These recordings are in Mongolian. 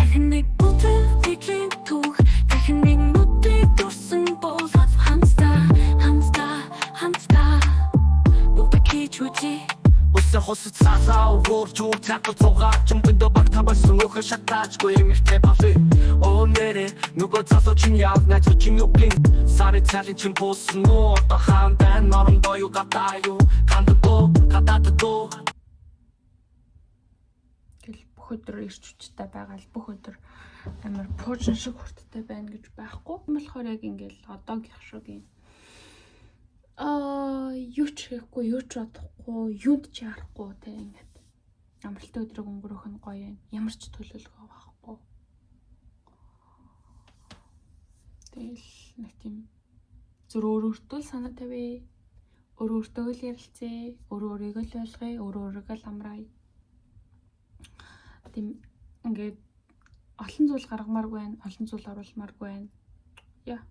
Дахин нэг бүтээл тэглэн түүх. Дахин нэг нүдийг дүрсэн болоод хамтдаа, хамтдаа, хамтдаа. Бүгд хийж үзье. Өсө хос цаасаа өөр зүг цаатал цугаа чүмбэндө баг табасан өөхө шатаачгүй эмэгтэй бали. Оо нэрэ нөгөө залуу чинь яав, найзуу чинь юу гин сары цалин чинь буусан уу, одоо хаан байна, орондоо юу, гадаа юу, ханддаг гадаадд уу? Тэгэл бүх өдөр ирч хүчтэй байгаа л, бүх өдөр амар пуужин шиг хурдтай байна гэж байхгүй. Тийм болохоор яг ингээл одоогийнх шиг юм. Юу ч хийхгүй, юу ч бодохгүй, юунд ч яарахгүй те, ингээд амралтын өдрийг өнгөрөөх нь гоё юм. Ямар ч төлөвлөгөө байхгүй. Тэгэл нэг тийм зүр өөр өөртөө л санаа тавья. Өөр өөртөө л ярилцъя, өөр өөрийгөө л ойлгоё, өөр өөрийгөө л амраая. Тийм ингээд олон зүйл гаргамааргүй байна, олон зүйл оруулмааргүй байна. Яа.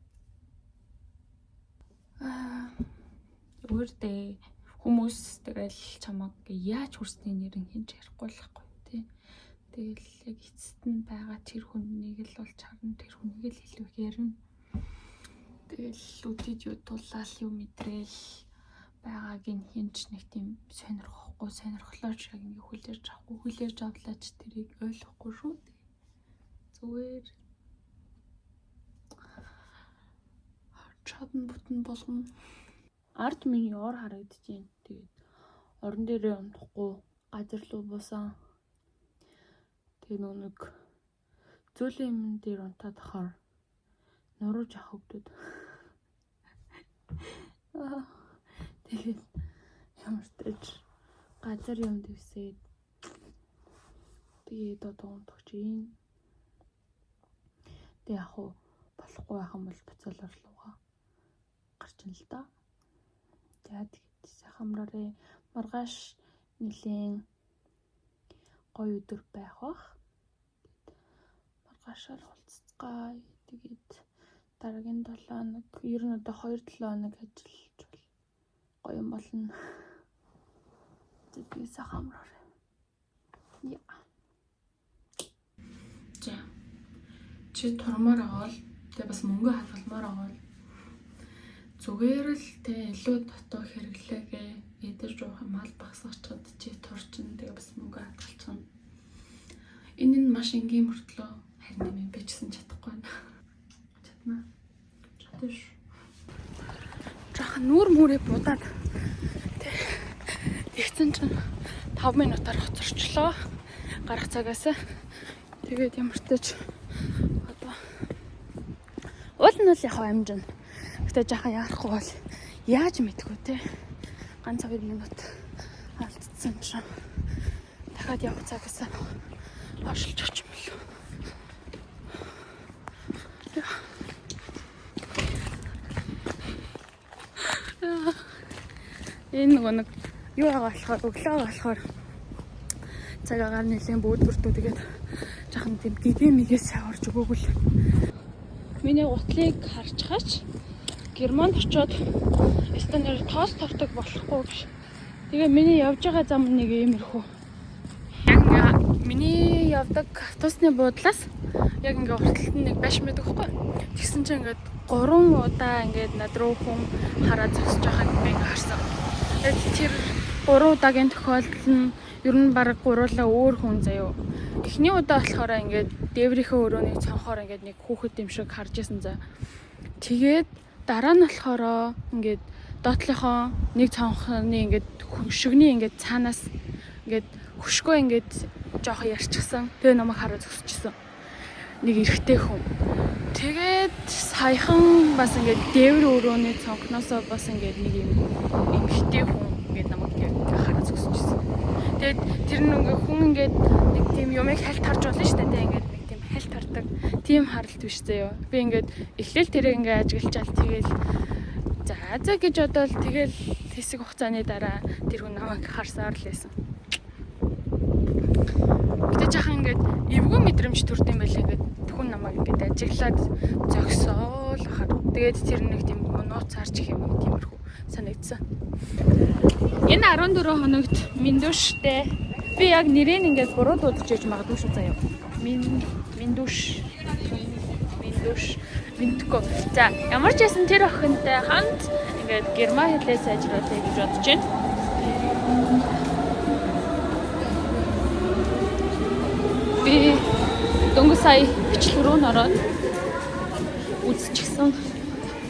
Өөр дээ, хүмүүс тэгэл чамаг яаж хүрсний нэрэн хинч ярихгүй л байхгүй тий. Тэгэл яг эцэст нь байгаа тэр хүнийг л болж харна, тэр хүнийг л илүү их ярина. Тэгэл үдид юу тулаал юм мэдрээл байгааг нь хинч нэг тийм сонирхохгүй, сонирхлооч яг ингээ хүлээж авахгүй, хүлээж авлаач тэрийг ойлгохгүй шүү дээ. Зүгээр чадна бүтэн болгоно. Ард миний ор харагдаж байна. Тэгээд орон дээрээ унтахгүй газар руу буусан. Тэгээ нөгөө нэг зөөлөн юм дээр унтаад ахаар нуруу жах хөвгдөд. Тэгээд ямар ч тач газар юм дэвсээд тэгээд одоо унтах чинь. Тэг яг уу болохгүй байх юм бол буцаал орлуугаа гарч ин л да. За, тэгээд сайхан амраарай. Маргааш нилээн гоё өдөр байх бах. Маргаашаар уулзцгаая. Тэгээд дараагийн 7 хоног, ер нь одоо 2-7 хоног ажиллаж бол гоё юм болно. Тэгээд сайхан амраарай. Яа. За. Чи турмаар байгаа бол тэгээ бас мөнгө хадгалмаар байгаа бол зүгээр л тэ илүү дотоо хэрэглээгээ эдэж уух юм ал багсгачхад чи турчин, тэгээ бас мөнгө хадгалчихна. Энэ нь маш энгийн мөртлөө харин юм би ч гэсэн чадахгүй байна. Чадна. Чадна шүү. Жаахан нүүр мүрээ будаад тэ тэгсэн чинь 5 минутаар хоцорчлоо. Гарах цагаас. Тэгээд ямар ч тач одоо уул нь бол яг амжина. Гэтэ жаахан яарахгүй бол яаж мэдэх вэ те. Ганц 2 минут алдсан чинь дахиад явах цагаас хойшилж очих юм лөө. Энэ нөгөө нэг юу байгаа болохоор, өглөө байгаа болохоор цаг агаар нэлээд бөөдгөртөө, тэгээд жаахан тийм гэгээ мэгээ сайн орж өгөөгүй л. Миний гутлыг харчхаач Германд очиод стандарт тоос тавтаг болохгүй гэж. Тэгээ миний явж байгаа зам нэг иймэрхүү. Яг ингээ миний явдаг автобусны буудлаас яг ингээ урталт нь нэг байш мэдэг байхгүй. Тэгсэн чинь ингээд 3 удаа ингээд над руу хүн хараад зогсож байгааг би ингээ харсан. Тэгээд тэр 3 удаагийн тохиолдол нь ер нь баг гуруулаа өөр хүн заяо. Эхний удаа болохоор ингээд дээврийнхээ өрөөний цонхоор ингээд нэг хүүхэд юм шиг харж исэн за. Тэгээд дараа нь болохоор ингээд доотлынхоо нэг цонхны ингээд хөшигний ингээд цаанаас ингээд хөшгөө ингээд жоохон ярьчихсан. Тэгээ намайг хараа зогсчихсон. Нэг эрэгтэй хүн. Тэгээд саяхан бас ингээд дээвэр өрөөний цонхноосоо бас ингээд нэг юм эмэгтэй хүн ингээд намайг ингээд хараа зогсчихсон. Тэгээд тэр нь ингээд хүн ингээд нэг тийм юмыг хальт харж болно шүү дээ. Ингээд нэг тийм хальт хардаг тийм харалт биш заяо. Би ингээд эхлээл тэрийг ингээд ажиглачаал тэгэл за за гэж бодоол, тэгэл хэсэг хугацааны дараа тэр хүн намайг харсаар л байсан. Гэтэ жаахан ингээд эвгүй мэдрэмж төрд юм байл, ингээд хүн намайг ингээд ажиглаад зогсоол хахад. Тэгээд тэр нэг тийм нууцаарч гэх юм уу, тиймэрхүү санагдсан. Энэ 14 хоногт Миндүштэй би яг нэрийг ингээд буруу дуудаж яж магадгүй шүү заяа. Мин Миндүш. Миндүш. Мэдгүй. За, ямар ч байсан тэр охинтой хамт ингээд герман хэлээ сайжруулъя гэж бодож байна. Би дөнгөж сая бичлэг рүү н ороод үзчихсэн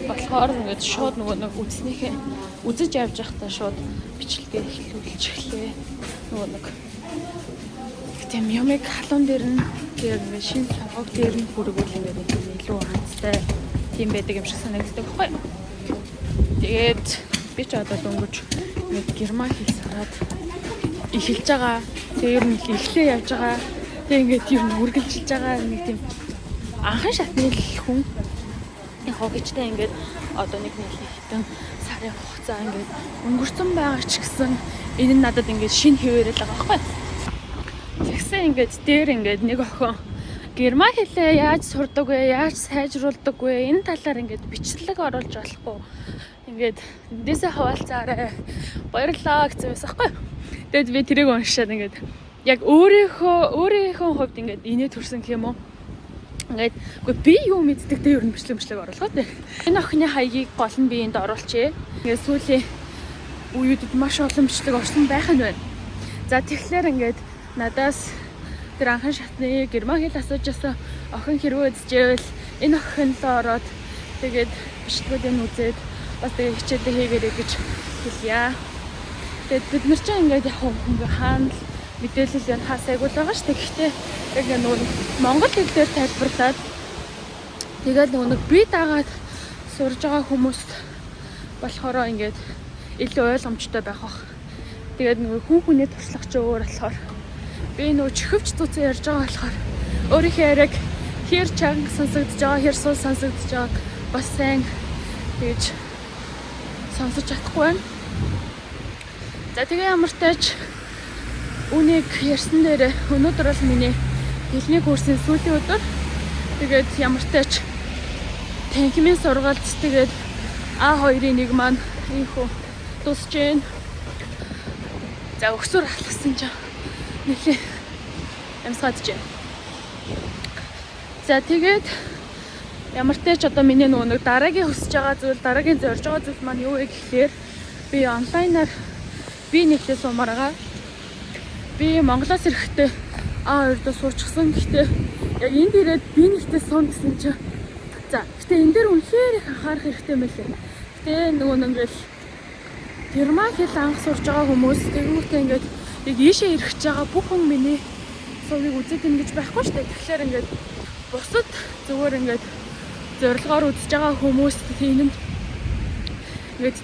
болохоор ингээд шууд нөгөө нэг үзснийхээ үзэж явж байхдаа шууд бичлэгээ эхлүүлчихлээ. Нөгөө нэг тийм юмыг халуун дээр нь тэр ингээд шинэ цогог дээр нь хүргүүл ингээд нэг тийм илүү ханцтай тийм байдаг юм шиг санагддаг байхгүй юу? Тэгээд би ч одоо дөнгөж ингээд герман хэл сураад эхэлж байгаа. Тэгээ ер нь эхлээ явж байгаа. Тэгээ ингээд ер нь үргэлжилж байгаа нэг тийм анхан шатны л хүн. Яг хоо гэжтэй ингээд одоо нэг нийлээ хэдэн сарын хугацаа ингээд өнгөрцөн байгаа ч гэсэн энэ нь надад ингээд шинэ хэвээрэл байгаа байхгүй. Тэгсэн ингээд дээр ингээд нэг охин герман хэлээ яаж сурдаг вэ? Яаж сайжруулдаг вэ? Энэ талаар ингээд бичлэг оруулж болохгүй. Ингээд эндээсээ хаваалцаарай. Баярлалаа гэсэн байсан байхгүй. Тэгэд би тэрийг уншаад ингээд яг өөрийнхөө хувьд ингээд инээ төрсөн гэх юм уу? Ингээд үгүй би юу мэддэг те ер нь бичлэг оруулгаа те. Энэ охины хаягийг гол нь би энд оруулчихъя. Ингээд сүүлийн үеүүдэд маш олон бичлэг орсон байх нь байна. За тэгэхээр ингээд надаас тэр анхан шатны герман хэл асууж байсан охин хэрвээ үзчихвэл энэ охин л ороод тэгээд бичлэгүүдийг нь үзээд бас тэгээд хичээлээ хийгээрэй гэж хэлье. Тэгээд бид нар чинь ингээд яг ингээ хаана л мэдээлэл энэ хаа сайгүй л байгаа шүү дээ. Гэхдээ яг ингээ нөгөө монгол хэл дээр тайлбарлаад тэгээд нөгөө нэг би дагаад сурж байгаа хүмүүст болохоор ингээд илүү ойлгомжтой байх бах. Тэгээд нөгөө хүн хүний туршлага чи өөр болохоор би нөгөө чихвч зүцэн ярьж байгаа болохоор өөрийнхөө яриаг хэр чанга сонсогдож байгаа, хэр сул сонсогдож байгааг бас сайн тэгж сонсож чадахгүй байна. За тэгээ ямар тач үнийг ярьсан дээр өнөөдөр бол миний хэлний курсын сүүлийн өдөр. Тэгээд ямар тач танхимын сургалт тэгээд А2-ын 1 маань ийхүү дуусж гин. За өгсөр алхсан чинь нэлээ амьсгаадж байна. За тэгээд ямар ч одоо миний нөгөө нэг дараагийн хүсэж байгаа зүйл, дараагийн зорж байгаа зүйл маань юу вэ гэхлээр би онлайнаар би нэгтээ суумаар байгаа. Би Монголоос ирэхдээ А2-д суучсан. Гэхдээ яг энд ирээд би нэгтээ суун гэсэн чинь за гэтээ энэ дээр үнэхээр их анхаарах хэрэгтэй юм байлээ. Гэтэ нөгөө нэг ингээл герман хэл анх сурж байгаа хүмүүс тэгэнгүүтээ ингээд яг ийшээ ирэх гэж байгаа бүх хүн миний сувгийг үзээд ин гэж байхгүй шүү дээ. Тэгэхээр ингээд бусад зүгээр ингээд зорилгоор үзэж байгаа хүмүүс тийм ингээд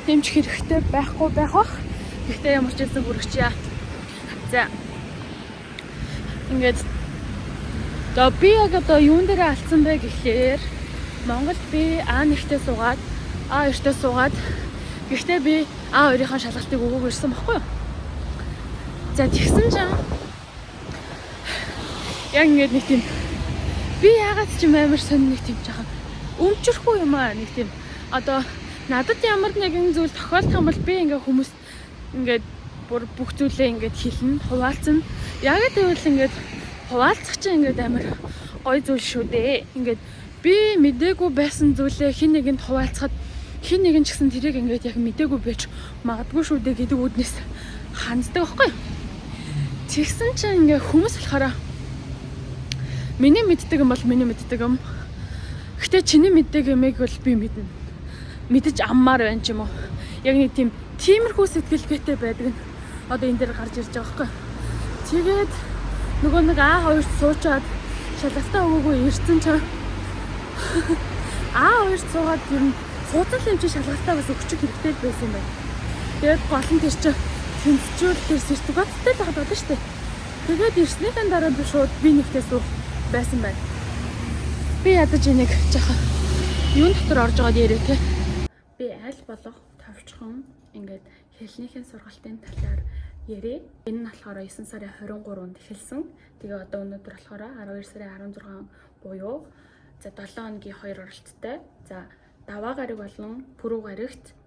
тийм ч хэрэгтэй байхгүй байх бах. Гэхдээ ямар ч байсан хүргэчье. За ингээд одоо би яг одоо юун дээр алдсан бэ гэхлээр Монголд би А1-тэй суугаад А2-тэй суугаад гэхдээ би А2-ийн шалгалтыг өгөөгүй ирсэн байхгүй юу? За тэгсэн чинь яг ингээд нэг тийм би яагаад ч юм амар сонь нэг тийм жахан өмчөрхүү юм аа нэг тийм одоо надад ямар нэгэн зүйл тохиолдох юм бол би ингээ хүмүүс ингээд бүр бүх зүйлээ ингээд хэлнэ, хуваалцна. Яг гэвэл ингээд хуваалцах чинь ингээд амар гоё зүйл шүү дээ. Ингээд би мдээгүй байсан зүйлээ хэн нэгэнд хуваалцахад хэн нэгэн ч гэсэн тэрийг ингээд яг мдээгүй байж магадгүй шүү дээ гэдэг үүднээс ханддаг байхгүй юу? Тэгсэн чинь ингээ хүмүүс болохоор миний мэддэг юм бол миний мэддэг юм. Гэтэ чиний мэддэг юмыг бол би мэднэ. Мэдэж аммаар байна ч юм уу. Яг нэг тийм тиймэрхүү сэтгэлгээтэй байдаг нь одоо энэ дээр гарч ирж байгаа байхгүй. Тэгээд нөгөө нэг А2-т суучаад шалгалтаа өгөөгүй ирсэн чинь А2-т суугаад ер нь сууцал юм чи шалгалтаа бас өгчих хэрэгтэй л байсан юм байна. Тэгээд гол нь тэр чинь тэнцвүүл тэр сертификаттай л байхад болно шүү дээ. Тэгээд ирснийхэн дараа би шууд би нэгтээ суух байсан байна. Би ядаж энийг жаахан юун дотор орж байгаад яриа те. Би аль болох товчхон ингээд хэлнийхэн сургалтын талаар яриа. Энэ нь болохоор 9 сарын 23-нд эхэлсэн. Тэгээ одоо өнөөдөр болохоор 12 сарын 16 буюу за 7 хоногийн 2 оролттой. За даваа гараг болон пүрэв гарагт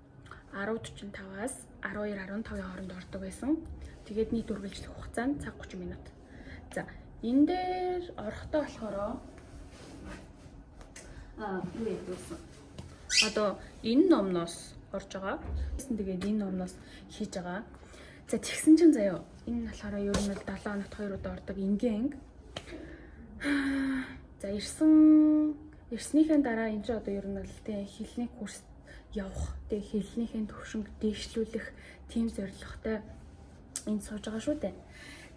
10:45-аас 12:15-ийн хооронд ордог байсан. Тэгээд нийт үргэлжлэх хугацаа нь цаг 30 минут. За Энэ дээр орохдоо болохоор юу ядсан. Одоо энэ номноос орж байгаа. Тэгээд энэ номноос хийж байгаа. За, тэгсэн чинь заяо. Энэ нь болохоор ер нь бол 7 хоногт 2 удаа ордог энгийн анги. За, ирснийхэн дараа энэ чинь одоо ер нь бол тийм хэлний курс явах, тэг хэлнийхэн төвшинг дээшлүүлэх тийм зорилготой энд сууж байгаа шүү дээ.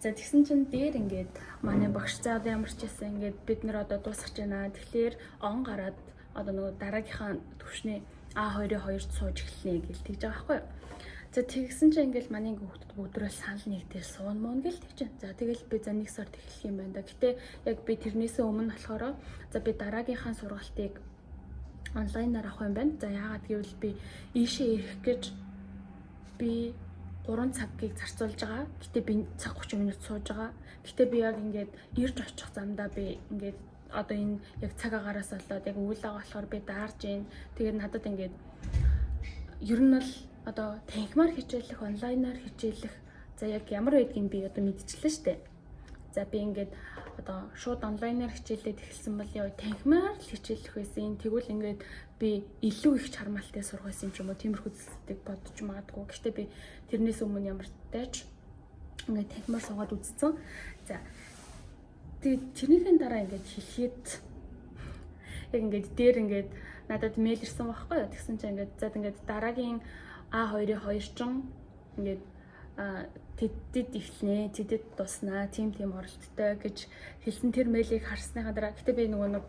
За, тэгсэн чинь дээр ингээд манай багш, за, одоо ямар ч байсан ингээд бид нэр одоо дуусгаж байна. Тэгэхээр он гараад одоо нөгөө дараагийнхаа төвшний А2-ын 2-д сууж эхэлнэ гэж тэгж байгаа байхгүй юу? За, тэгсэн чинь ингээл манай ингээ хүүхдүүд бүгдрөө санал нэгдэл суун мөн гэл тэгж. За, тэгэл би за нэг сард эхлэх юм байна да. Гэтэ яг би тэрнээсээ өмнө болохоор за би дараагийнхаа сургалтыг онлайнаар авах юм байна. За, яагаад гэвэл би ийшээ ирэх гэж би 3 цагийг зарцуулж байгаа. Гэтэ би цаг 30 минут сууж байгаа. Гэтэ би яг ингээд ирж очих замдаа би ингээд одоо энэ яг цаг агаараас болоод яг үйл байгаа болохоор би даарж гин. Тэгээд надад ингээд ер нь бол одоо танхимаар хичээлэх, онлайнаар хичээлэх за яг ямар байдгийг би одоо мэдчихлээ штэ. За, би ингээд одоо шууд онлайнаар хичээлээд эхэлсэн бол яа, танхимаар л хичээлэх байсан. Тэгвэл ингээд би илүү их чармаалтай сурах байсан юм ч юм уу, тиймэрхүү зүйлсийг бодож магадгүй. Гэхдээ би тэрнээс өмнө ямар тач ингээд танхимаар суугаад үзсэн. За, тэгээд тэрнийхэн дараа ингээд хэлэхэд яг ингээд дээр ингээд надад мэйл ирсэн байхгүй юу. Тэгсэн чинь ингээд за ингээд дараагийн А2-ын 2 чин ингээд тэдэд эхлэнэ, тэдэд дуснаа, тийм тийм оролттой гэж хэлсэн тэр мэйлийг харсныхаа дараа, гэтээ би нөгөө нэг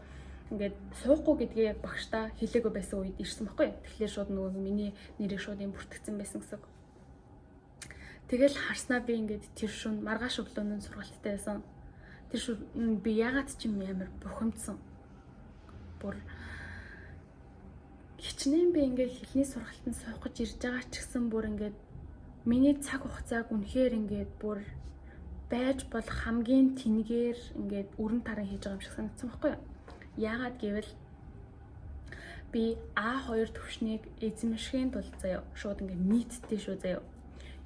ингээд суухгүй гэдгээ яг багштай хэлээгүй байсан үед ирсэн байхгүй юу. Тэгэхээр шууд нөгөө миний нэрийг шууд юм бүртгэцэн байсан гэсэн. Тэгэл харснаа би ингээд тэр шүн маргааш өглөөнөө сургалттай байсан. Тэр шүн би ягаад ч юм амар бухимдсан. Бүр хичнээн би ингээд хэлний сургалтанд суух гэж ирж байгаа ч гэсэн бүр ингээд миний цаг хугацааг үнэхээр ингээд бүр байж болох хамгийн тэнгээр ингээд өрн таран хийж байгаа юм шиг санагдсан байхгүй юу? Яагаад гэвэл би А2 төвшнийг эзэмшихийн тулд заяа шууд ингээд нийтдээ шүү заяа.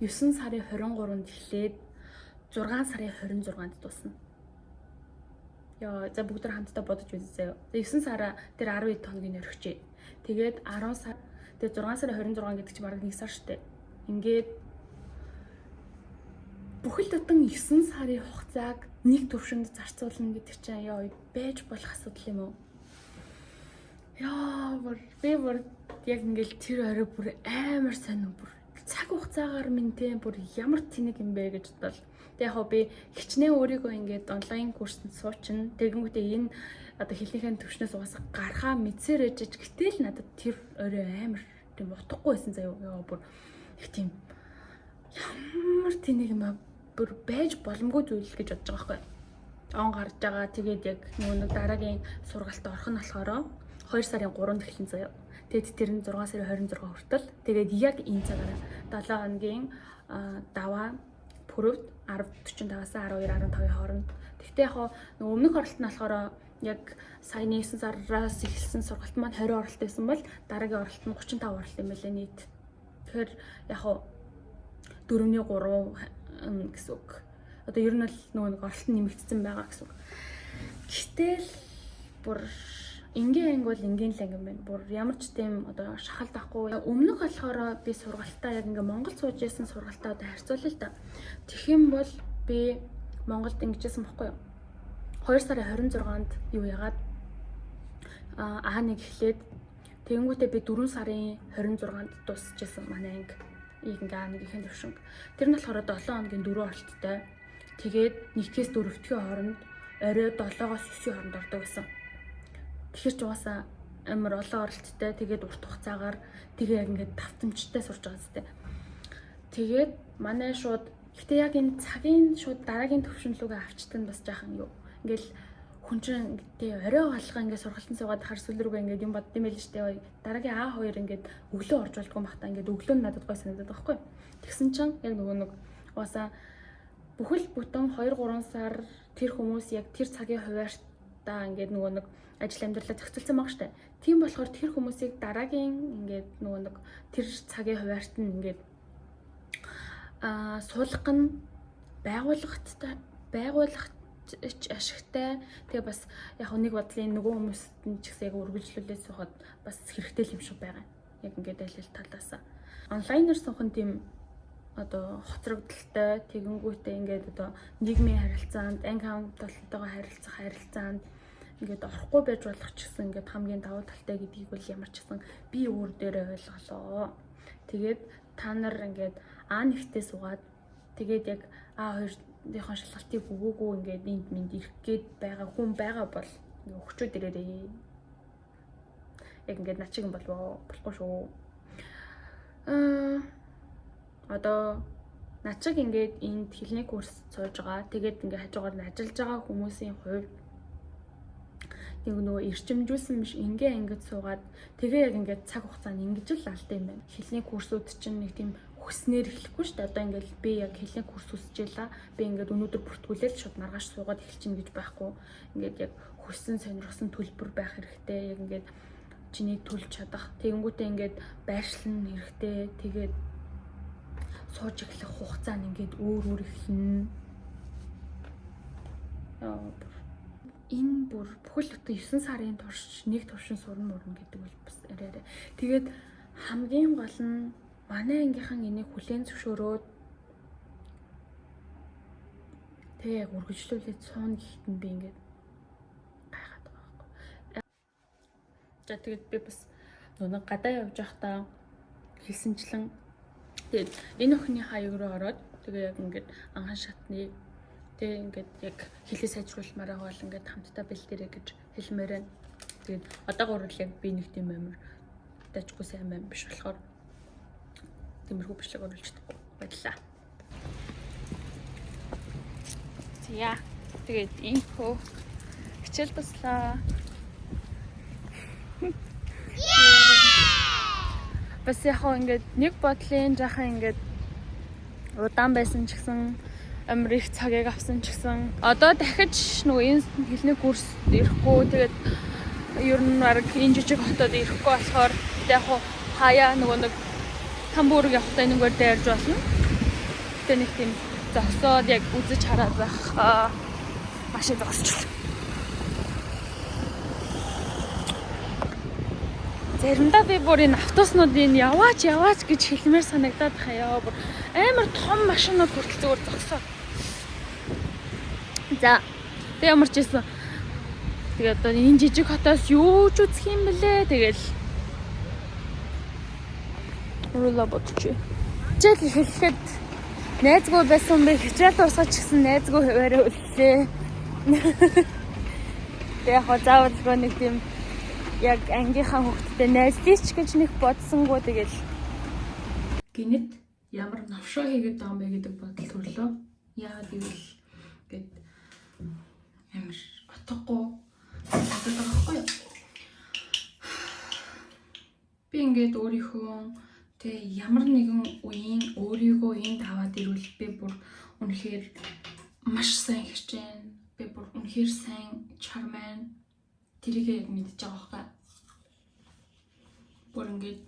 9 сарын 23-нд эхлээд 6 сарын 26-нд дуусна. Яа, за, бүгд хамтдаа бодож үзье заяа. 9 сараа тэр 12 хоногийн орхижээ. Тэгээд 10 сар, тэгээд 6 сарын 26 гэдэг чинь бараг 1 сар штэ. Ингээд бүхэл бүтэн 9 сарын хугацааг нэг төвшөнд зарцуулна гэдэг чинь яа, байж болох асуудал юм уу? Яа, бүр би бүр яг ингээл тэр орой бүр амар сонин, бүр цаг хугацаагаар минь те бүр ямар тэнэг юм бэ гэж бодвол. Тэг яг хоо би хичнээн өөрийгөө ингээд онлайн курсэнд суучин, тэгэнгүүтээ энэ одоо хэлнийхэн төвшнөөс угаасаа гарахаа мэдсээр ээжэж, гэтэл надад тэр орой амар тийм утгагүй байсан заяа. Яа, бүр их тийм ямар тэнэг юм аа, бүр байж боломгүй зүйл гэж бодож байгаа байхгүй. Он гарч байгаа. Тэгээд яг нөгөө нэг дараагийн сургалт орох нь болохоор 2 сарын 3-нд эхэлнэ заяа. Тэгээд тэр нь 6 сарын 26 хүртэл. Тэгээд яг энэ цагаараа 7 хоногийн даваа пүрэвд 10:45-аас 12:15-ийн хооронд. Тэгтээ яг нөгөө өмнөх оролт нь болохоор яг саяны 9 сараас эхэлсэн сургалт маань 20 оролт байсан бол дараагийн оролт нь 35 оролт юм байлаа нийт. Тэгэхээр яг 4-ний 3 гэсэн үг. Одоо ер нь л нөгөө нэг оролт нь нэмэгдсэн байгаа гэсэн үг. Гэтэл бүр энгийн анги бол энгийн л анги юм байна. Бүр ямар ч тийм одоо шахалт авахгүй. Өмнөх болохоор би сургалтаа яг ингээ Монгол сууж исэн сургалтаа одоо харьцуулъя л да. Тэгэх юм бол би Монголд ингэжсэн бохгүй юу? 2 сарын 26-нд юу яагаад А1 эхлээд, тэгэнгүүтээ би 4 сарын 26-нд дуусчихсан манай анги. Ингээ А1-ийн төвшинг. Тэр нь болохоор 7 хоногийн 4 оролттой. Тэгээд 1-ээс 4-ийн хооронд, орой 7-оос 9-ийн хооронд ордог байсан. Тэгэхээр ч угаасаа амар олон оролттой, тэгээд урт хугацаагаар, тэгээ яг ингээд давтамжтай сурч байгаа зү. Тэгээд манай шууд, гэтээ яг энэ цагийн шууд дараагийн төвшин лүүгээ авчтан бас жаахан юу. Ингээл хүн чинь тэгээ орой алга ингээд сургалтын суугаад хар сүл рүүгээ ингээд юм бодд юм байл шүү дээ. Дараагийн А2 ингээд өглөө орж болдгоо бах та, ингээд өглөө нь надад гой санагдаад байгаа байхгүй. Тэгсэн чинь яг нөгөө нэг угаасаа бүхэл бүтэн 2 3 сар тэр хүмүүс яг тэр цагийн хуваарьтаа ингээд нөгөө нэг ажил амьдралаа зохицуулсан байгаа штэ. Тийм болохоор тэр хүмүүсийг дараагийн ингээд нөгөө нэг тэр цагийн хуваарьт нь ингээд суулгах нь байгууллагатай байгууллага ч ашигтай. Тэгээ бас яг нэг бодлын нөгөө хүмүүст нь ч гэсэн яг үргэлжлүүлээд суухад бас хэрэгтэй юм шиг байгаа. Яг ингээд аль аль талаас. Онлайнаар суух нь тийм одоо хоцрогдолтой, тэгэнгүүтээ ингээд одоо нийгмийн харилцаанд, анги хамт олонтойгоо харилцах харилцаанд ингээд орохгүй байж болох ч гэсэн ингээд хамгийн давуу талтай гэдгийг бол ямар ч гэсэн би өөр дээрээ ойлголоо. Тэгээд та нар ингээд А1-тэй суугаад тэгээд яг А2-ийн шалгалтыг өгөөгүй ингээд энд мэнд ирэх гээд байгаа хүн байгаа бол ингээд өгчөөд ирээрээ. Яг ингээд над шиг юм болов болохгүй шүү. Одоо над шиг ингээд энд хэлний курс сууж байгаа. Тэгээд ингээд хажуугаар нь ажиллаж байгаа хүмүүсийн хувьд нэг нөгөө эрчимжүүлсэн биш ингээ ингэж суугаад тэгээ яг ингээд цаг хугацаанд ингэж л алд юм байна. Хэлний курсууд чинь нэг тийм хүснээр эхлэхгүй шүү дээ. Одоо ингээд би яг хэлний курс хүсэж байлаа. Би ингээд өнөөдөр бүртгүүлээл шууд маргааш суугаад эхэлчихнэ гэж байхгүй. Ингээд яг хүссэн сонирхсон төлбөр байх хэрэгтэй. Яг ингээд чиний төлж чадах. Тэгэнгүүтээ ингээд байршил нь хэрэгтэй. Тэгээд сууж эхлэх хугацаа нь ингээд өөр өөр эхэлнэ. Яа, энэ бүр бүхэл бүтэн 9 сарын турш нэг туршин сурна мурна гэдэг бол бас арай арай. Тэгээд хамгийн гол нь манай ангийнхан энийг хүлээн зөвшөөрөөд тэгээ яг үргэлжлүүлээд сууна гэхэд нь би ингээд гайхаад байгаа байхгүй. За, тэгээд би бас нөгөө гадаа явж байхдаа хэлсэнчлэн тэгээд энэ охины хаяг руу ороод тэгээ яг ингээд анхан шатны тэгээ ингээд яг хэлээ сайжруулмаар байгаа бол ингээд хамтдаа бэлдээрэй гэж хэлмээр байна. Тэгээд одоогоор л яг би нэг тийм амар дажгүй сайн байна биш болохоор тиймэрхүү бичлэг оруулж чадахгүй байлаа. За, тэгээд инхүү хичээл дуслаа. Бас яг хоо ингээд нэг бодлын жаахан ингээд удаан байсан ч гэсэн, амар их цагийг авсан ч гэсэн одоо дахиж нөгөө энэ хэлний курс ирэхгүй, тэгээд ер нь баг энэ жижиг хотод ирэхгүй болохоор яг хоо хаяа нөгөө нэг Хамбург явахдаа энэгээр дайрж болно. Тэгээ нэг тийм зогсоод яг үзэж хараад байх машин зогсчихлоо. Заримдаа би бүр энэ автобуснуудын яваач яваач гэж хэлмээр санагдаад хаяа, бүр амар том машинууд хүртэл зүгээр зогсоо. За, тэг ямар ч байсан. Тэгээ одоо энэ жижиг хотоос юу ч үзэх юм бэлээ. Тэгэл уруула бодчих. Хичээл эхлэхэд найзгүй байсан бэ? Хичээл дуусгаж гисэн найзгүй хуваараа үллээ. Тэг яг хоо заавалгүй нэг тийм яг ангийнхаа хүүхдтэй найзлыч гэж нэг бодсонгүй, тэгэл гинэт ямар новшоо хийгээд байгаа юм бэ гэдэг бодол төрлөө. Яагаад гэвэл ингээд амар утгагүй санагдаад байгаа байхгүй юу? Би ингээд өөрийнхөө тэг ямар нэгэн үеийн өөрийгөө энд аваад ирвэл би бүр үнэхээр маш сайн хичээн. Би бүр үнэхээр сайн чармайн. Тэрийг яг мэдэж байгаа байхгүй. Бүр ингээд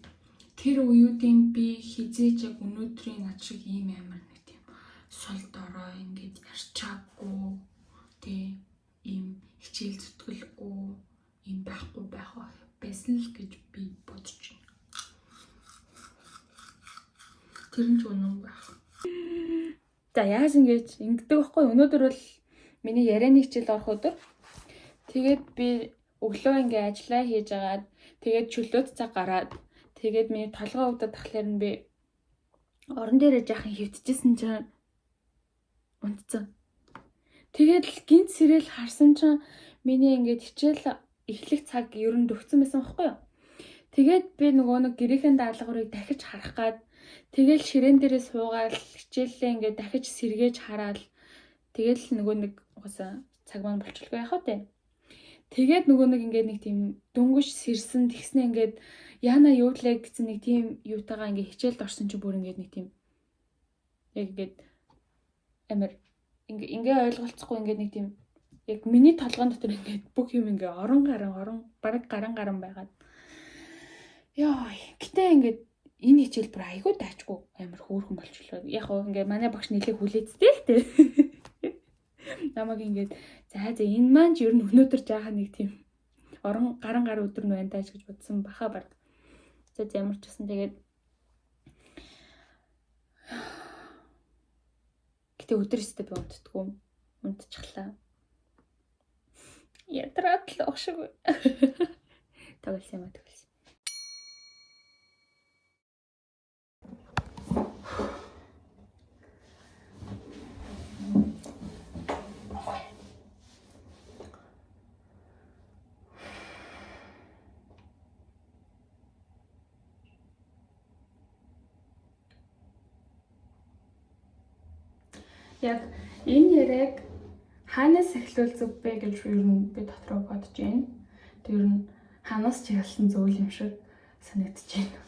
тэр үеүүдийн би хизээж яг өнөөдрийн над шиг ийм амар нэг тийм сул дорой ингээд ярьчаагүй, тий, ийм хичээл зүтгэлгүй ийм байхгүй байх байсан л гэж би бодож байна. Тэр нь ч үнэн байх. За, яаж ингэж ингэдэг байхгүй, өнөөдөр бол миний ярианы хичээл орох өдөр. Тэгээд би өглөө ингээ ажиллаа хийж агаад, тэгээд чөлөөт цаг гараад, тэгээд миний толгой өвдөд тахлаар нь би орон дээрээ жаахан хөвтөжсэн чинь унтцсан. Тэгээд л гинт сэрэл харсан чинь миний ингээд хичээл эхлэх цаг ер нь дөхцөн байсан байхгүй юу? Тэгээд би нөгөө нэг гэрийнхэн даалгаврыг дахиж харах гад тэгэл ширээн дээрээ суугаад хичээллээ ингээд дахиж сэргээж хараад, тэгэл нөгөө нэг угаасаа цаг маань болчихлоо яах вэ? Тэгээд нөгөө нэг ингээд нэг тийм дөнгөж сэрсэн тэгснэ ингээд яана юу лээ гэсэн нэг тийм юутайгаа ингээд хичээлд орсон чинь бүр ингээд нэг тийм яг ингээд амар ингээ ингээ ойлголцохгүй ингээд нэг тийм яг миний толгойн дотор ингээд бүх юм ингээ орон гарan орон бараг гарan гарan байгаад яа. Гэтэ ингээд энэ хичээл бүр айгүй даачгүй амар хөөрхөн болчихлоо. Яг гоо ингээ манай багш нэлээд хүлээцтэй л дээ. Намайг ингээд за за энэ маань ч ер нь өнөөдөр жаахан нэг тийм орон гаран гар өдөр нь байна тааш гэж бодсон баха баг. За ямар ч гэсэн тэгээд гэтээ өдөр өстө би унтдаггүй. Унтчихлаа. Ядраад л ах шиг. Тоглосон юм а тоглосон. Яг энэ яриаг хаанаас эхлүүл зүг бэ гэж ер нь би дотроо бодож байна. Тэр нь хаанаас ч эхэлсэн зүйл юм шиг санагдаж байна.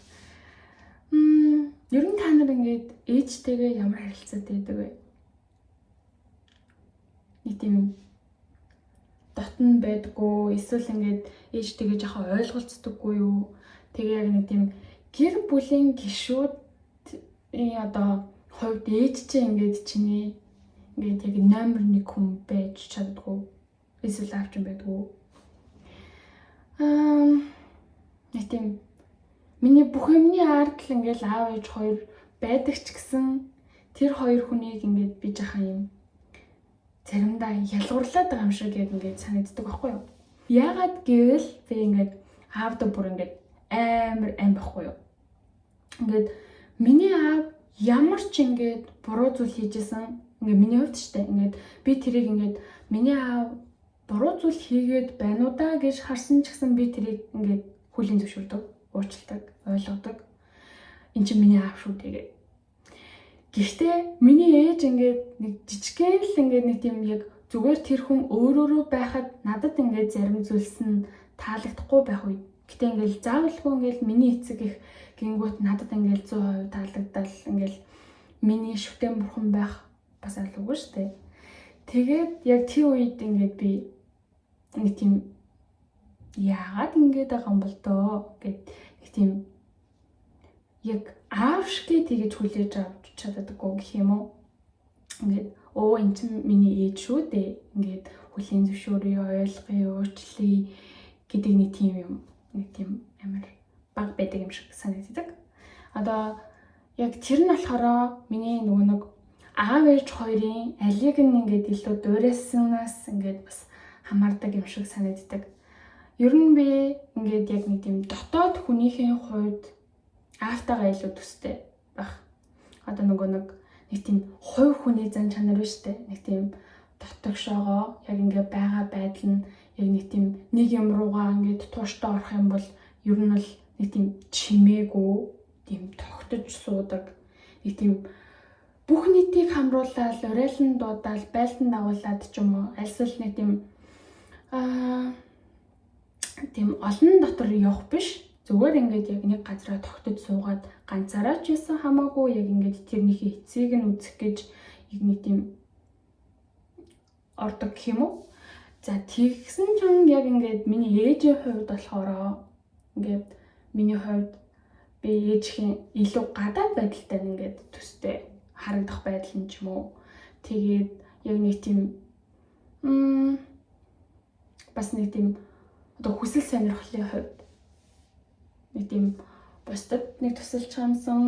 Ер нь та нар ингээд ээжтэйгээ ямар харилцаатай байдаг вэ? Нэг тийм дотн байдгүй, эсвэл ингээд ээжтэйгээ жоохон ойлголцдоггүй юу? Тэгээ яг нэг тийм гэр бүлийн гишүүдийн одоо хувьд ээж чинь ингээд чиний ингээд яг номер 1 хүн байж чаддгүй. Эсвэл аав чинь байдгүй. Нэг тийм миний бүх юмны ард л ингээд аав ээж хоёр байдаг ч гэсэн тэр хоёр хүнийг ингээд би жахан юм заримдаа ялгуурлаад байгаа юм шиг яг ингээд санагддаг байхгүй юу? Яагаад гэвэл би ингээд аавда бүр ингээд амар ам байхгүй юу? Ингээд миний аав ямар ч ингээд буруу зүйл хийжсэн ингээд миний хувьд штэ ингээд би тэрийг ингээд миний аав буруу зүйл хийгээд байна уу да гэж харсан ч гэсэн би тэрийг ингээд хүлийн зөвшөөрдөг, уучладаг, ойлгодог. Эн чинь миний аав шүү дээ. Гэхдээ миний ээж ингээд нэг жижигхэн л ингээд нэг тийм яг зүгээр тэр хүн өөрөөрөө байхад надад ингээд зарим зүйлс нь таалагдахгүй байх үе. Гэтэ ингээд заавалгүй ингээд миний эцэг их гингүүт надад ингээд 100% таалагдал ингээд миний шүтэн бурхан байх бас алуугүй шүү дээ. Тэгээд яг тэр үед ингээд би нэг тийм яагаад ингэж байгаа юм бол доо гэд нэг тийм яг аав шигээ тэгэж хүлээж авч чаддаггүй гэх юм уу. Ингээд өө эн чинь миний ээж шүү дээ. Ингээд хүлийн зөвшөөрье, ойлгоё, уучлая гэдэг нэг тийм юм. Нэг тийм амар баг байдаг юм шиг санагддаг. Одоо яг тэр нь болохоор миний нөгөө нэг аав ээж хоёрын алийг нь ингээд илүү дуурайснаас ингээд бас хамаардаг юм шиг санагддаг. Ер нь би ингээд яг нэг тийм дотоод хүнийхээ хувьд аавтайгаа илүү төстэй байх. Одоо нөгөө нэг тийм хувь хүний зан чанар биш үү? Нэг тийм дотогшоогоо яг ингээд байгаа байдал нь яг нэг тийм нэг юм руугаа ингээд тууштай орох юм бол ер нь л нэг тийм чимээгүй, тийм тогтож суудаг. Нэг тийм бүх нийтийг хамруулаад, урайлан дуудаал, байлдан дагуулад ч юм уу, альсвал нэг тийм тийм олон дотор явах биш. Зүгээр ингээд яг нэг газараа тогтож суугаад ганцаараа ч байсан хамаагүй яг ингээд тэрнийхээ эцсийг нь үзэх гэж яг нэг тийм ордог гэх юм уу. За тэгсэн чинь яг ингээд миний ээжийн хувьд болохоор ингээд миний хувьд би ээжхийн илүү гадаад байдалтай ингээд төстэй харагдах байдал нь ч юм уу. Тэгээд яг нэг тийм бас нэг тийм одоо хүсэл сонирхлын хувьд нэг тийм бусдад нэг тусалж юмсан,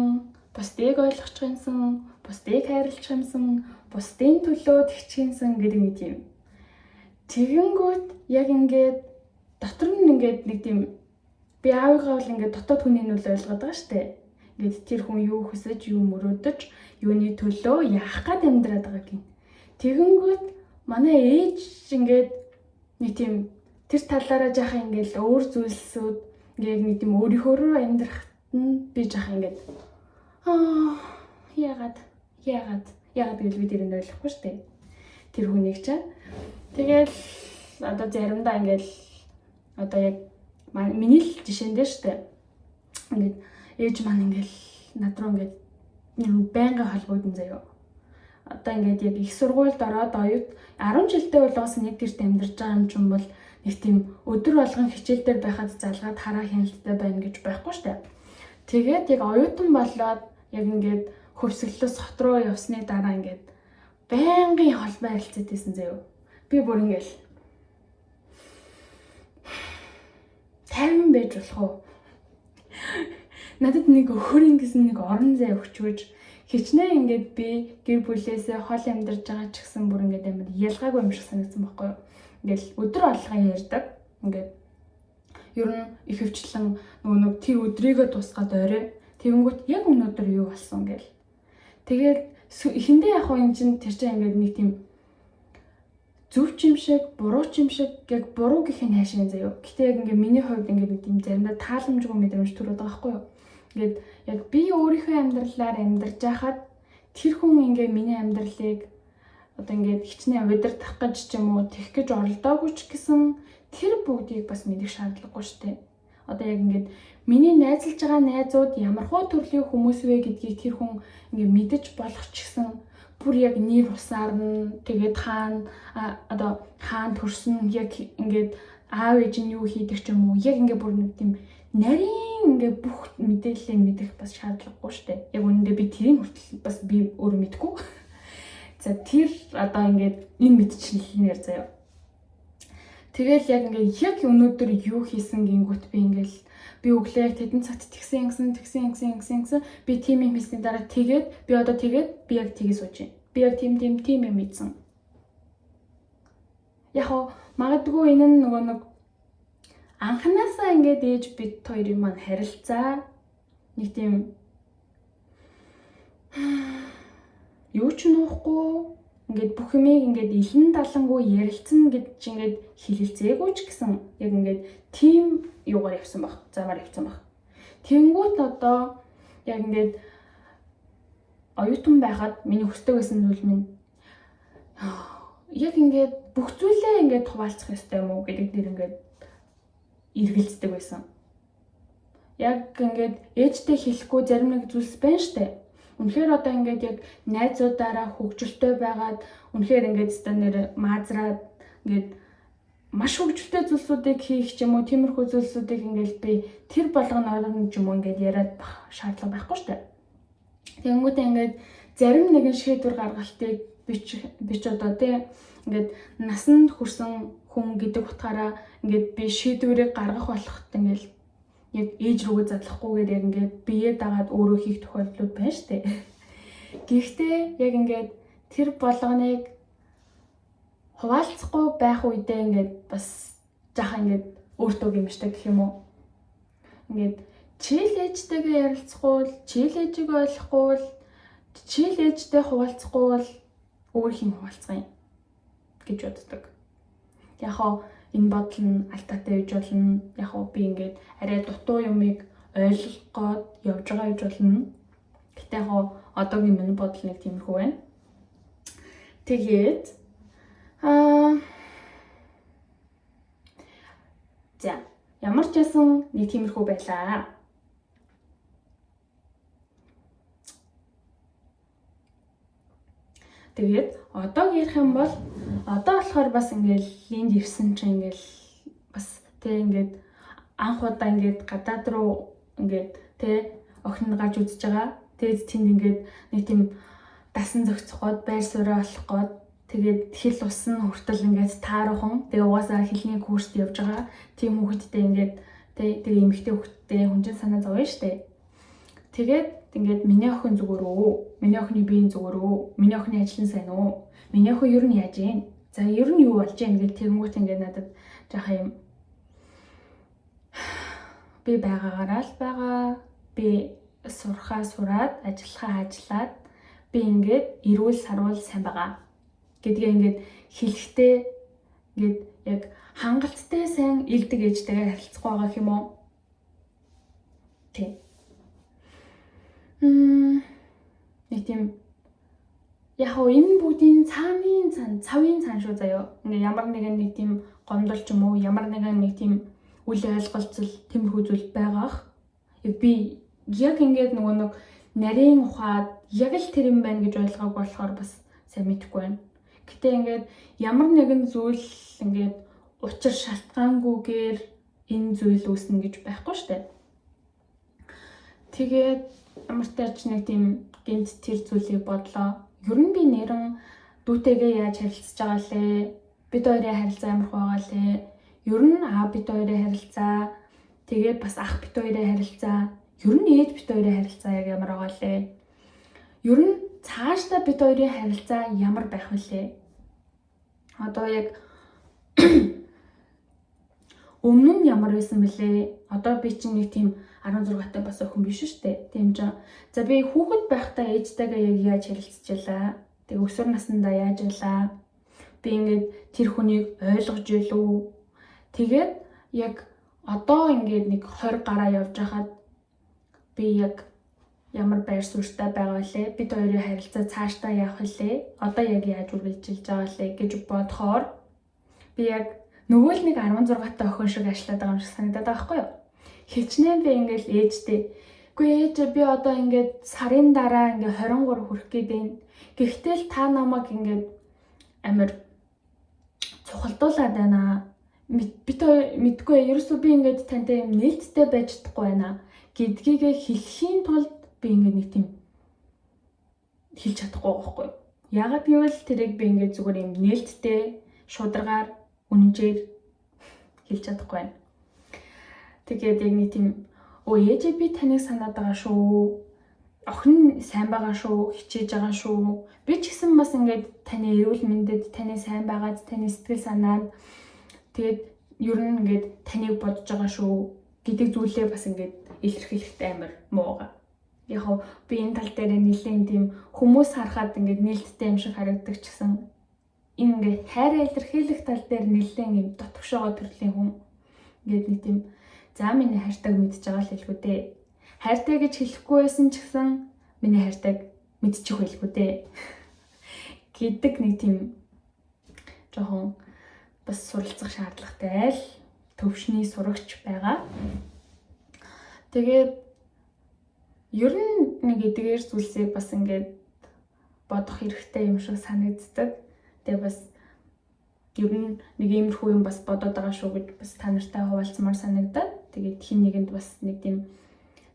бусдыг ойлгох юмсан, бусдыг хайрлах юмсан, бусдын төлөө тэгчихсэн гэдэг нэг тийм. Тэгэнгүүт яг ингээд дотор нь ингээд нэг тийм би аавыгаа бол ингээд дотоод хүний нь ойлгоод байгаа штэ. Ингээд тэр хүн юу хүсэж, юу мөрөөдөж, юуны төлөө яах гад амьдраад байгааг юм. Тэгэнгүүт манай ээж ингээд нэг тийм тэр талаараа жаахан ингээд өөр зүйлсүүд ингээд нэг тийм өөрийнхөөрөө амьдрахад нь би жаахан ингээд яагаад гэж би тэрийг ойлгохгүй штэ. Тэр хүнийг чинь. Тэгэл одоо заримдаа ингээд одоо яг миний л жишээн дээр штэ. Ингээд ээж маань ингээд над руу ингээд байнгын холбогдсон заяа. Одоо ингээд яг их сургуульд ороод оюут 10 жилдээ болгоос нэг гэрт амьдарч байгаа юм чинь бол нэг тийм өдөр болгон хичээл дээр байхад залгаад хараа хяналттай байна гэж байхгүй штэ. Тэгээд яг оюутан болоод яг ингээд хөвсгөлөөс хот руу явсны дараа ингээд Байнгын холбоо харилцаатай байсан заяо. Би бүр ингээл 50 байж болох уу? Надад нэг өхөр ингэсэн нэг орон зай өгчвөж хичнээн ингээд би гэр бүлээсээ хол амьдарч байгаа ч гэсэн бүр ингээд амар ялгаагүй юм шиг санагдсан байхгүй юу? Ингээл өдөр болгон ярьдаг. Ингээд ер нь ихэвчлэн нөгөө нэг тэр өдрийгөө дуусгаад орой тэгэнгүүт яг өнөөдөр юу болсон гэл. Тэгээд эхэндээ яг хуу эн чин тэр чинь ингээд нэг тийм зөв ч юм шиг, буруу ч юм шиг, яг буруу гэх нь хайшаа заяо. Гэтэ яг ингээ миний хувьд ингээ нэг тийм заримдаа тааламжгүй мэдрэмж төрөөд байгаа байхгүй юу? Ингээд яг би өөрийнхөө амьдралаар амьдарч байхад тэр хүн ингээ миний амьдралыг одоо ингээд хичнээн удирдах гэж ч юм уу тех гэж оролдоогүй ч гэсэн тэр бүгдийг бас мэдэх шаардлагагүй шүү дээ. Одоо яг ингээд миний найзалж байгаа найзууд ямар хуу төрлийн хүмүүс вэ гэдгийг тэр хүн ингээ мэдэж болох ч гэсэн бүр яг нэр усаар нь тэгээд хаана одоо хаана төрсөн яг ингээд аав ээж нь юу хийдэг ч юм уу яг ингээд бүр нэг тийм нарийн ингээд бүх мэдээллийг мэдэх бас шаардлагагүй шүү дээ. Яг үнэндээ би тэрийг хүртэл бас би өөрөө мэдэхгүй. За тэр одоо ингээд энэ мэдчлэлнээр заяа. Тэгэл яг ингээд яг өнөөдөр юу хийсэн гингүүт би ингээд би өглөө яг тэдэн цагт тэгсэн ингэсэн тэгсэн ингэсэн ингэсэн ингэсэн би тийм юм хийсний дараа тэгээд би одоо тэгээд би яг тгий сууж байна. Би яг тийм тийм тийм юм ийдсэн. Яг хоо магадгүй энэ нь нөгөө нэг анханасаа ингээд ээж бид хоёрын маань харилцаа нэг тийм юу ч нуухгүй ингээд бүх юмыг ингээд илэн далангүй ярилцсан гэж ингээд хэлэлцээгүй ч гэсэн яг ингээд тийм юугаар явсан баг, замаар явсан баг. Тэнгүүт одоо яг ингээд оюутан байхад миний хүсдэг байсан зүйл минь яг ингээд бүх зүйлээ ингээд хуваалцах ёстой юм уу гэдэг дээр ингээд эргэлздэг байсан. Яг ингээд ээжтэй хэлэхгүй зарим нэг зүйлс байна штэ. Үнэхээр одоо ингээд яг найзуудаараа хөгжилтэй байгаад үнэхээр ингээд ста нэр маазраад ингээд маш хөгжилтэй зүйлсүүдийг хийх ч юм уу тиймэрхүү зүйлсүүдийг ингээд би тэр болгоно орон ч юм уу ингээд яриад бах шаардлага байхгүй штэ. Тэгэнгүүтээ ингээд зарим нэгэн шийдвэр гаргалтыг би ч одоо тий ингээд насанд хүрсэн хүн гэдэг утгаараа ингээд би шийдвэрийг гаргах болоход ингээд яг ээж рүүгээ задлахгүйгээр яг ингээд бие дагаад өөрөө хийх тохиолдлууд байна штэ. Гэхдээ яг ингээд тэр болгоныг хуваалцахгүй байх үедээ ингээд бас жаахан ингээд өөртөө гэмшдэг гэх юм уу. Ингээд чийл ээжтэйгээ ярилцахгүй бол, чийл ээжийг ойлгохгүй бол, чийл ээжтэй хуваалцахгүй бол өөр хэн хуваалцах юм гэж боддог. Яг хоо энэ бодол нь алдаатай гэж болно. Яг хоо би ингээд арай дутуу юмыг ойлгох гээд явж байгаа гэж болно. Гэтэ яг хоо одоогийн миний бодол нэг тиймэрхүү байна. Тэгээд за ямар ч байсан нэг тиймэрхүү байлаа. Тэгээд одоо ярих юм бол одоо болохоор бас ингээл энд ирсэн чинь ингээл бас тэ ингээд анх удаа ингээд гадаад руу ингээд тэ охин нь гарч үзэж байгаа. Тэгээд тэнд ингээд нэг тийм дасан зохицох гээд байр сууриа олох гээд тэгээд хэл ус нь хүртэл ингээд тааруухан. Тэгээ угаасаа хэлний курст явж байгаа. Тийм хүүхэдтэй ингээд тэ тэгээ эмэгтэй хүүхэдтэй хүн чинь санаа зовно штэ. Тэгээд ингээд миний охин зүгээр үү? Миний охины биеийн зүгээр үү? Миний охины ажил нь сайн уу? Миний охин ер нь яаж юм? За ер нь юу болж юм гээд тэгэнгүүт ингээд надад жаахан юм би байгаагаараа л байгаа. Би сурхаа сураад, ажиллахаа ажиллаад би ингээд эрүүл саруул сайн байгаа гэдгээ ингээд хэлэхдээ ингээд яг хангалттай сайн илдэг ээжтэйгээ харилцахгүй байгаа юм уу? Тий. Нэг тийм яг хоо энэ бүгдийн цааны цан цавын цан шүү заяо. Ингээ ямар нэгэн нэг тийм гомдол ч юм уу, ямар нэгэн нэг тийм үл ойлголцол тиймэрхүү зүйл байгаах. Яг би яг ингээд нөгөө нэг нарийн ухаад яг л тэр юм байна гэж ойлгоогүй болохоор бас сайн мэдэхгүй байна. Гэтэ ингээд ямар нэгэн зүйл ингээд учир шалтгаангүйгээр энэ зүйл үүснэ гэж байхгүй штэ. Тэгээд ямар ч тач нэг тийм гинт тэр зүйлийг бодлоо. Ер нь би нэрэн Дүүтэйгээ яаж харилцаж байгаа лээ? Бид хоёрын харилцаа ямар байгаа лээ? Ер нь аав бид хоёрын харилцаа, тэгээд бас ах бид хоёрын харилцаа, ер нь ээж бид хоёрын харилцаа яг ямар байгаа лээ? Ер нь цаашдаа бид хоёрын харилцаа ямар байх вүлээ? Одоо яг өмнө нь ямар байсан бэлээ? Одоо би чинь нэг тийм 16 та бас охин биш шүү дээ. Тийм ч. За би хүүхэд байхдаа ээжтэйгээ яг яаж харилцаж байлаа? Тэг өсвөр насндаа яаж байлаа? Би ингээд тэр хүнийг ойлгож байлуу? Тэгээд яг одоо ингээд нэг 20 гараа явж байхад би яг ямар байр суурьтай байгаа вүлээ? Бид хоёрын харилцаа цаашдаа явах вүлээ? Одоо яг яаж үргэлжилж байгаа вүлээ гэж бодохоор би яг нөгөө л нэг 16 та охин шиг ажиллаад байгаа юм шиг санагдаад байгаа байхгүй юу? Хичнээн би ингээл ээжтэй. Үгүй ээж, би одоо ингээд сарын дараа ингээд 23 хүрэх гээд байна. Гэхдээ л та намайг ингээд амар цухалдуулаад байна. Бид мэдгүй ерөөсөө би ингээд тантай юм нээлттэй байж чадахгүй байна гэдгийгэ хэлэхийн тулд би ингээд нэг тийм хэлж чадахгүй байгаа байхгүй юу? Яагаад гэвэл тэрийг би ингээд зүгээр юм нээлттэй шударгаар үнэнчээр хэлж чадахгүй байна. Тэгээд яг нэг тийм өө ээжээ би таныг санаад байгаа шүү. Охин сайн байгаа шүү, хичээж байгаа шүү. Би ч гэсэн бас ингээд таны эрүүл мэндэд, таны сайн байгаад, таны сэтгэл санаанд тэгээд ер нь ингээд таныг бодож байгаа шүү гэдэг зүйлээ бас ингээд илэрхийлэхтэй амар муугаа. Яг хав би энэ тал дээр нэлээд тийм хүмүүс харахад ингээд нээлттэй юм шиг харагддаг ч гэсэн ингээд хайраа илэрхийлэх тал дээр нэлээд юм дотгошоогоо төрлийн хүн. Ингээд нэг тийм за миний хайртайг мэдж байгаа л хэлгүү дээ. Хайртай гэж хэлэхгүй байсан ч гэсэн миний хайртайг мэдчих байлгүй дээ гэдэг нэг тийм жоохон бас суралцах шаардлагатай л төвшний сурагч байгаа. Тэгээд ер нь нэг эдгээр зүйлсийг бас ингээд бодох хэрэгтэй юм шиг санагддаг. Тэгээ бас ер нь нэг иймэрхүү юм бас бодоод байгаа шүү гэж бас та нартай хуваалцмаар санагдаад тэгээд хин нэгэнд бас нэг тийм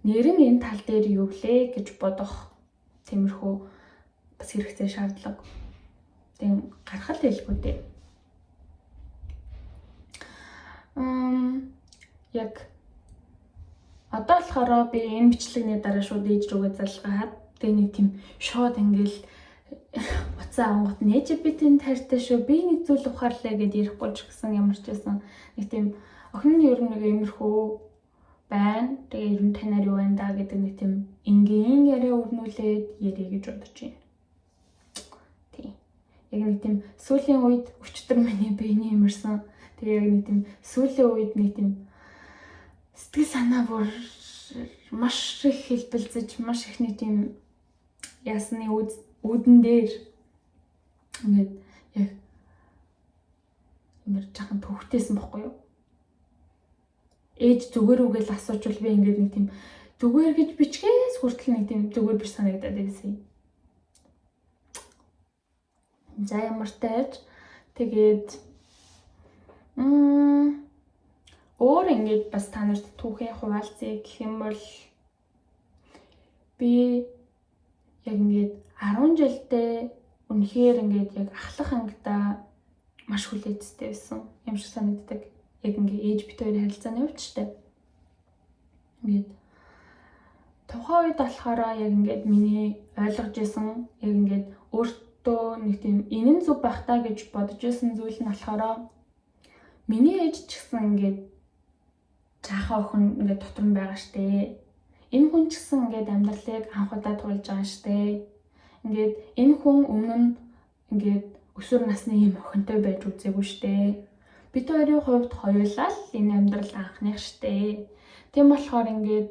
нэрэн энэ тал дээр юу лээ гэж бодох тиймэрхүү бас хэрэгтэй шаардлага. Тийм гаргал хэлгүй дээ. Яг одоо болохоор би энэ бичлэгний дараа шууд ээж рүүгээ залгаад тэгээ нэг тийм шууд ингээл уцаа ангууд нээж би тэнд хайртай шүү. Би нэг зүйл ухаарлаа гэд ярихгүй ч гэсэн ямар ч байсан нэг тийм охин нь ер нь нэг иймэрхүү байна. Тэгээ ер нь танаар юу байна да гэдэг нэг тийм энгийн яриа өрнүүлээд ярий гэж бодож байна. Тийм. Яг нэг тийм сүүлийн үед өчтөр миний биений юмарсан. Тэгээ яг нэг тийм сүүлийн үед нэг тийм сэтгэл санаа бүр маш их хэлбэлзэж, маш их нэг тийм ясны үүдэн дээр ингээд яг юмэр жахан төвхтэйсэн бохгүй юу? Ээж зүгээр үү гэж асуучвал би ингээд нэг тийм зүгээр гэж бичгээс хүртэл нэг тийм зүгээр биш санагдаад байсан. За ямар тааж тэгээд өөр ингээд бас та нарт түүхээ хуваалцъя гэх юм бол би яг ингээд 10 жилдээ үнэхээр ингээд яг ахлах ангидаа маш хүлээцтэй байсан юм шиг санагддаг. Яг ингээд ээж бит хоёрын харилцааны хувьд ч тэ. Ингээд тухайн үед болохоор яг ингээд миний ойлгож исэн яг ингээд өөртөө нэг тийм энэ нь зүг байх та гэж бодож исэн зүйл нь болохоор миний ээж ч гэсэн ингээд жаахан охин ингээд дотор нь байгаа штэ. Энэ хүн ч гэсэн ингээд амьдралыг анх удаа туулж байгаа штэ. Ингээд энэ хүн өмнө нь ингээд өсвөр насны ийм охинтой байж үзээгүй штэ. Бид хоёрын хувьд хоёулаа л энэ амьдрал анхных штэ. Тийм болохоор ингээд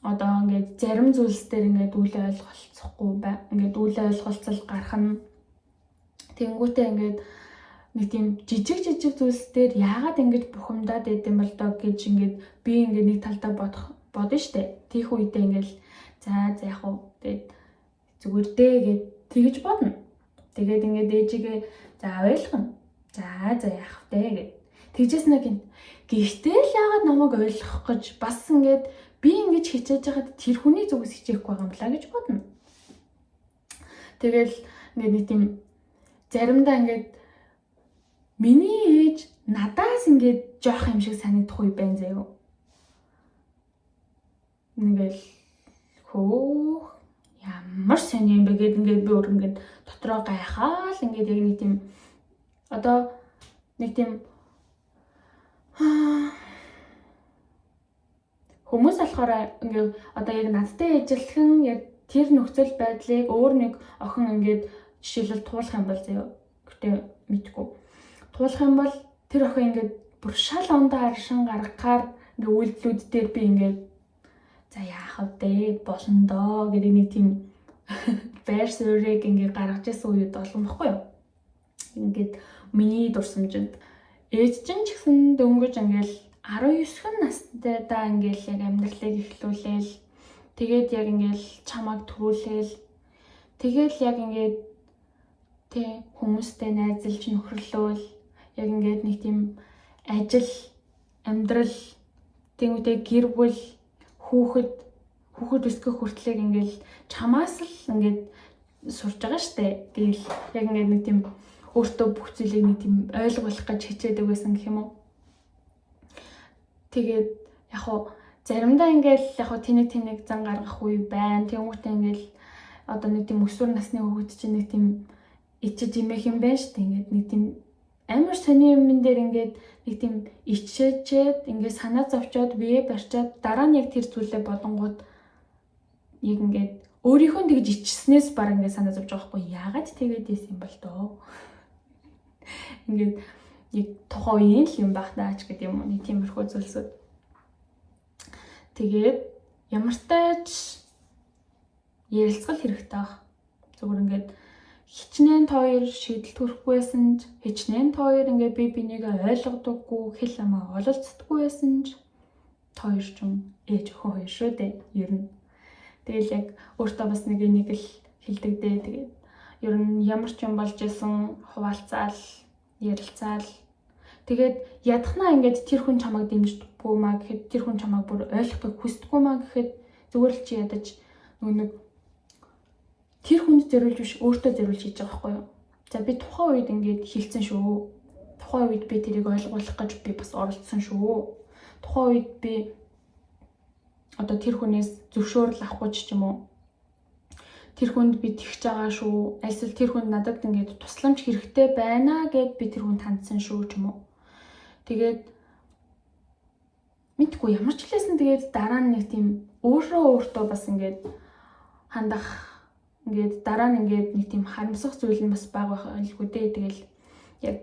одоо ингээд зарим зүйлс дээр ингээд үл ойлголцохгүй бай. Ингээд үл ойлголцол гарах нь тэнгүүтээ ингээд нэг тийм жижиг жижиг зүйлс дээр яагаад ингэж бухимдаад байд юм бол доо гэж ингээд би ингээд нэг талдаа бодно штэ. Тийх үедээ ингээд за за яг уу тэгээд зүгээр дээ гэд тэгэж бодно. Тэгээд ингээд ээжигээ за ойлгоно. За за яах вэ гэд. Тэгжээс нэг юм. Гэхдээ л яагаад намайг ойлгох гэж бас ингээд би ингэж хичээж байхад тэр хүний зүгээс хичээхгүй байгаа юм лаа гэж бодно. Тэгэл ингээд нэг тийм Заримдаа ингээд миний ээж надаас ингээд жоох юм шиг санагдах үе байна заяо. Ингээл хөөх ямар сони юм бэ гэд ингээд би өөр ингээд дотроо гайхаал ингээд яг нэг тийм одоо нэг тийм хүмүүс болохоор ингээд одоо яг надтай ижилхэн яг тэр нөхцөл байдлыг өөр нэг охин ингээд жишээлбэл туулах юм бол заяа. Гэтэ мэдгүй. Туулах юм бол тэр охин ингээд бүр шал ондоо аршин гаргахаар ингээд үйлдэлүүд дээр би ингээд за яах вэ болно доо гэдэг нэг тийм байр суурийг ингээд гаргаж ирсэн үед олон бохгүй юу. Ингээд миний дурсамжинд ээж чинь ч гэсэн дөнгөж ингээд 19 настай да ингээд яг амьдралыг эхлүүлээл тэгээд яг ингээд чамайг төрүүлээл тэгэл яг ингээд тэ хүмүүстэй найзалж нөхөрлөөл яг ингээд нэг тийм ажил амьдрал тэнгуүтэй гэр бүл хүүхэд өсгөх хүртлээр ингээл чамаас л ингээд сурж байгаа штэ. Тэгэл яг ингээд нэг тийм өөртөө бүх зүйлийг нэг тийм ойлгуулах гэж хичээдэг байсан гэх юм уу. Тэгээд яг хуу заримдаа ингээл яг хуу тэнэг зан гаргах үе байна. Тэнгүүтээ ингээл одоо нэг тийм өсвөр насны хүүхэд чинь нэг тийм ичиж имэх юм байна штэ. Ингээд нэг тийм амар сони юмн дээр ингээд нэг тийм ичээчээд ингээд санаа зовчоод бие барьчаад дараа нь яг тэр зүйлээ бодонгууд яг ингээд өөрийнхөө тэгж ичснээс баг ингээд санаа зовж байгаа байхгүй яагаад тэгээд ийсэн юм бол доо. Ингээд яг тухайн үеийн л юм байх даа ч гэдэг юм уу нэг тиймэрхүү зүйлсүүд. Тэгээд ямартай ч ярилцгал хэрэгтэй байх. Зүгээр ингээд хичнээн та хоёр шийдэлт хүрэхгүй байсан ч хичнээн та хоёр ингээ би бинийгээ ойлгодоггүй хэл амаа ололцдоггүй байсан ч та хоёр ч ээж охин хоёр шүү дээ ер нь. Тэгэл яг өөртөө бас нэг л хэлдэг дээ. Тэгээд ер нь ямар ч юм болж исэн хуваалцаал, ярилцаал. Тэгээд ядахнаа ингээд тэр хүн чамайг дэмждэггүй маа гэхэд тэр хүн чамайг бүр ойлгохыг хүсдэггүй маа гэхэд зүгээр л чи ядаж нөгөө нэг тэр хүнд зориулж биш өөртөө зориулж хийж байгаа байхгүй юу. За би тухайн үед ингээд хилцэн шүү. Тухайн үед би тэрийг ойлгуулах гэж би бас оролдсон шүү. Тухайн үед би одоо тэр хүнээс зөвшөөрөл авахгүй ч юм уу. Тэр хүнд би тэгж байгаа шүү. Альсвал тэр хүнд надад ингээд тусламж хэрэгтэй байна гэд би тэр хүнд хандсан шүү ч юм уу. Тэгээд мэдгүй ямар ч хэлсэн тэгээд дараа нь нэг тийм өөрөө бас ингээд хандах ингээд дараа нь ингээд нэг тийм харамсах зүйл нь бас бага байх байлгүй дээ. Тэгэл яг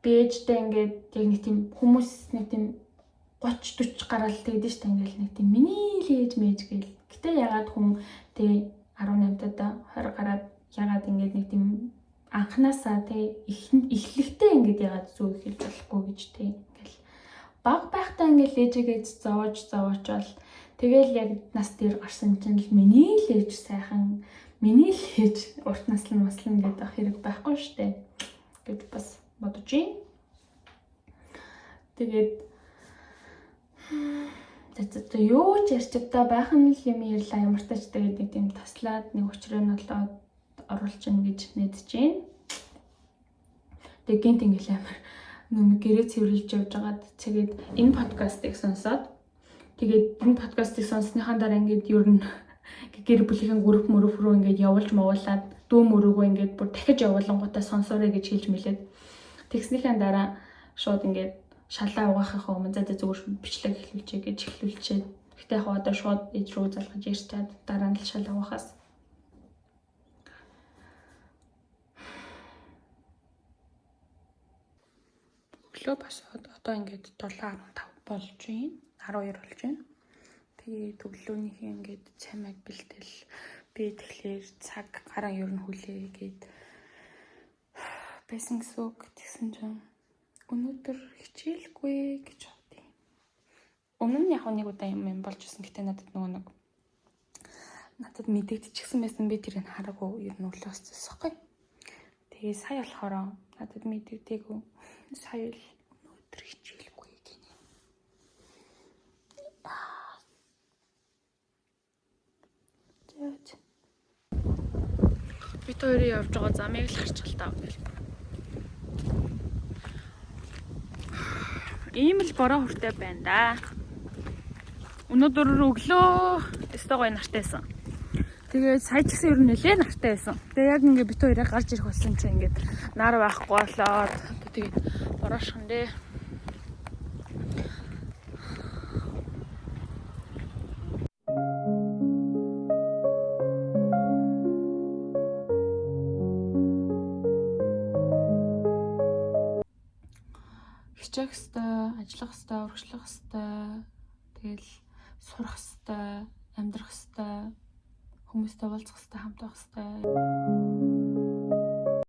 би ээжтэй ингээд яг нэг тийм хүмүүс нэг тийм 30 40 гараал тэгдэж штэ ингээд нэг тийм миний л ээж мэж гээл. Гэтэ ягаад хүн тэг 18 таа 20 гараад ягаад ингээд нэг тийм анханасаа тэг эхлэхдээ ингээд ягаад зүг эхэлж болохгүй гэж тэг ингээл баг байхдаа ингээд ээжигээ зовоочвол тэгэл яг нас дээр гарсан чинь л миний л ээж сайхан миний л ээж урт наслан маслан гэдэг хэрэг байхгүй штэ гэж бас бодож байна. Тэгээд за юу ч ярьчихдаа байх нь л юм ярьлаа ямар ч тач тэгээд нэг тийм таслаад нэг учрыг нь олоод оруулчихна гэж найдаж байна. Тэгээд гинт ингээл амар нүг гэрээ цэвэрлж явж байгаад тэгээд энэ подкастыг сонсоод тэгээд энэ подкастыг сонссныхаа дараа ингээд ер нь гэр бүлийнхэн групп мөрөв рүү ингээд явуулж мовуулаад дүү мөрөөгөө ингээд бүр дахиж явуулангуудаа сонсоорой гэж хэлж мэлээд тэгснийхээ дараа шууд ингээд шалаа угаахынхаа өмнө за зүгээр бичлэг эхлүүлчихье гэж эхлүүлчихэд гэтээ яг одоо шууд ээж рүү залгаж ярьчаад дараа нь л шалаа угаахаас өглөө босоод одоо ингээд 7:15 болж байна. 12 болж байна. Тэгээд өглөөнийхөө ингээд цаймаг бэлтэл би тэгэхээр цаг гарan ер нь хүлээ гээд байсан гэсэн үг. Тэгсэн чинь өнөөдөр хичээлгүй гэж бодъё. Өмнө нь яг нэг удаа юм болж исэн. Гэтэ надад нөгөө нэг надад мэдэгдчихсэн байсан. Би тэрийг хараагүй ер нь өглөө өссөн байхгүй. Тэгээ сая болохоор надад мэдэгдээгүй. Сая л өнөөдөр хичээлгүй гинэ. Бид хоёрын явж байгаа замыг л харчихал таа гэл. Ийм л бороо хүртэй байна да. Өнөөдөр өглөө өстой гоё нартай байсан. Тэгээд сая ч гэсэн ер нь нэлээд нартай байсан. Тэгээ яг ингээ бит хоёроо гарч ирэх болсон чинь ингээд нар байхгүй болоод тэгээд бороошхон дээ. Хичээх хэвээр, ажиллах хэвээр, урагшлах хэвээр, тэгэл сурах хэвээр, амьдрах хэвээр, хүмүүстэй уулзах хэвээр, хамт байх хэвээр.